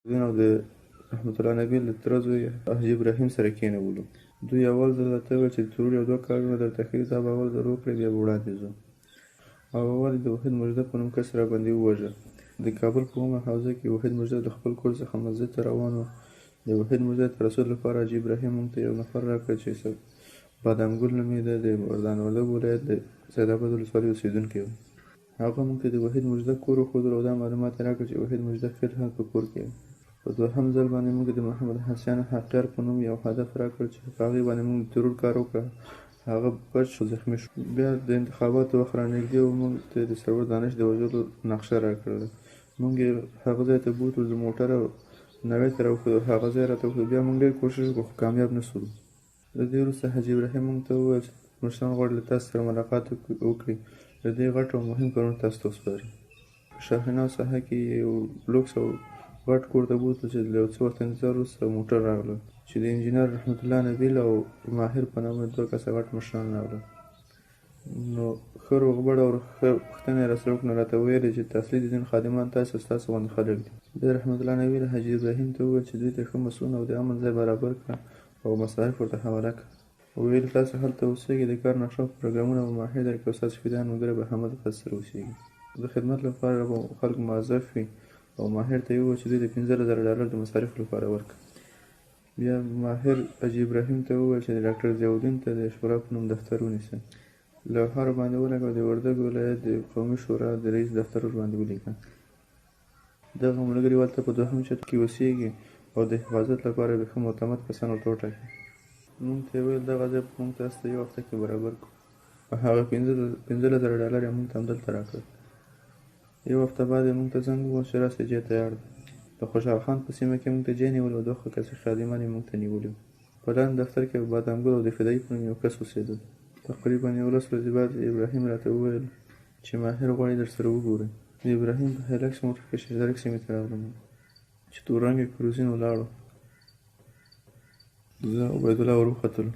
او د رحمت الله نبیل د تره زوی حاجي ابراهیم سره کېنولو. دوی اول ځل راته وویل چې د ترور یو دوه کارونه درته ښیو، دا به اول ځل وکړې، بیا به وړاندې ځو. او اول یې د وحید مژده په نوم کس راباندې ووژه. د کابل په اوومه حوزه کې وحید مژده له خپل کور څخه مسجد ته روان و. د وحید مژده د ترصد لپاره حاجي ابراهیم موږ ته یو نفر راکړ چې بادام ګل نومېده، د مردان وردګو ولایت د سید اباد ولسوالۍ اوسېدونکی و. هغه موږ ته د وحید مژده کور وښودلو او دا معلومات یې راکړل چې وحید مژده فی الحال په کور کې دی. په دوهم ځل باندې موږ د محمد حسین حقیر په نوم یو هدف راکړ چې په هغې باندې موږ د ترور کار وکړ، هغه بچ خو زخمي شو. بیا د انتخاباتو وخت رانږدې و، موږ ته د سرور دانش د وژلو نقشه راکړله. موږ یې هغه ځای ته بوتلو، د موټر نوې ته راوښودو، هغه ځای راته وښودو. بیا موږ ډېر کوشش وکړو خو کامیاب نه شولو. له دې وروسته حاجي ابراهیم موږ ته وویل چې مشران غواړي له تاسو سره ملاقات وکړي، له دې غټ او مهم کارونه تاسو ته وسپاري. په شاهیناو ساحه کې یې یو لوکس او غټ کور ته بوتلو چې له یو څه وخت انتظار وروسته موټر راغلل چې د انجینر رحمت الله نبیل او ماهر په نامه دوه کسه غټ مشران راغلل. نو ښه روغبړ او ښه پوښتنه یې راسره وکړه، نو راته ویل یې چې تاسلي د دین خادمان تاسې او ستاسو غوندې خلک دي. بیا رحمت الله نبیل حاجي ابراهیم ته وویل چې دوی ته ښه مصون او د امن ځای برابر کړه او مصارف ورته حواله کړه. ویل تاسو هلته اوسېږئ، د کار نقشه او پروګرامونه به ماهر درکړي او ستاسو فدایان ملګري به همدلته تاسو سره اوسېږي. د خدمت لپاره به خلک موظف وي او ماهر ته یې وویل چې دوی د 15,000 ډالر د مصارفو لپاره ورکړه. بیا ماهر حاجي ابراهیم ته وویل چې د ډاکټر ضیاءالدین ته د شورا په نوم دفتر ونیسه. لوحه ورباندې ولګوه، د وردګو ولایت د قومي شورا د رئیس دفتر ورباندې ولیکه. دغه ملګري هلته په دوهم چت کې اوسېږي او د حفاظت لپاره به ښه معتمد کسان ورته وټاکي. موږ ته یې وویل دغه ځای به موږ تاسو ته یوه هفته کې برابر کړو. هغه 15,000 ډالر یې موږ ته همدلته راکړل. یوه هفته بعد یې موږ ته زنګ وواهه چې راسئ، ځای تیار دی. د خوشحال خان په سیمه کې موږ ته ځای نیولی او دوه ښه کسه خادمان یې موږ ته نیولي وو. په لاندې دفتر کې به بادام ګل او د فدایي په نوم یو کس اوسېدل. تقریبا یولس ورځې بعد ابراهیم راته وویل چې ماهر غواړي درسره وګوري. د ابراهیم په هایلکس موټر کې شېردرک سیمې ته راغلم چې تور رنګی کروزین ولاړ و. زه او عبیدالله ور وختلو.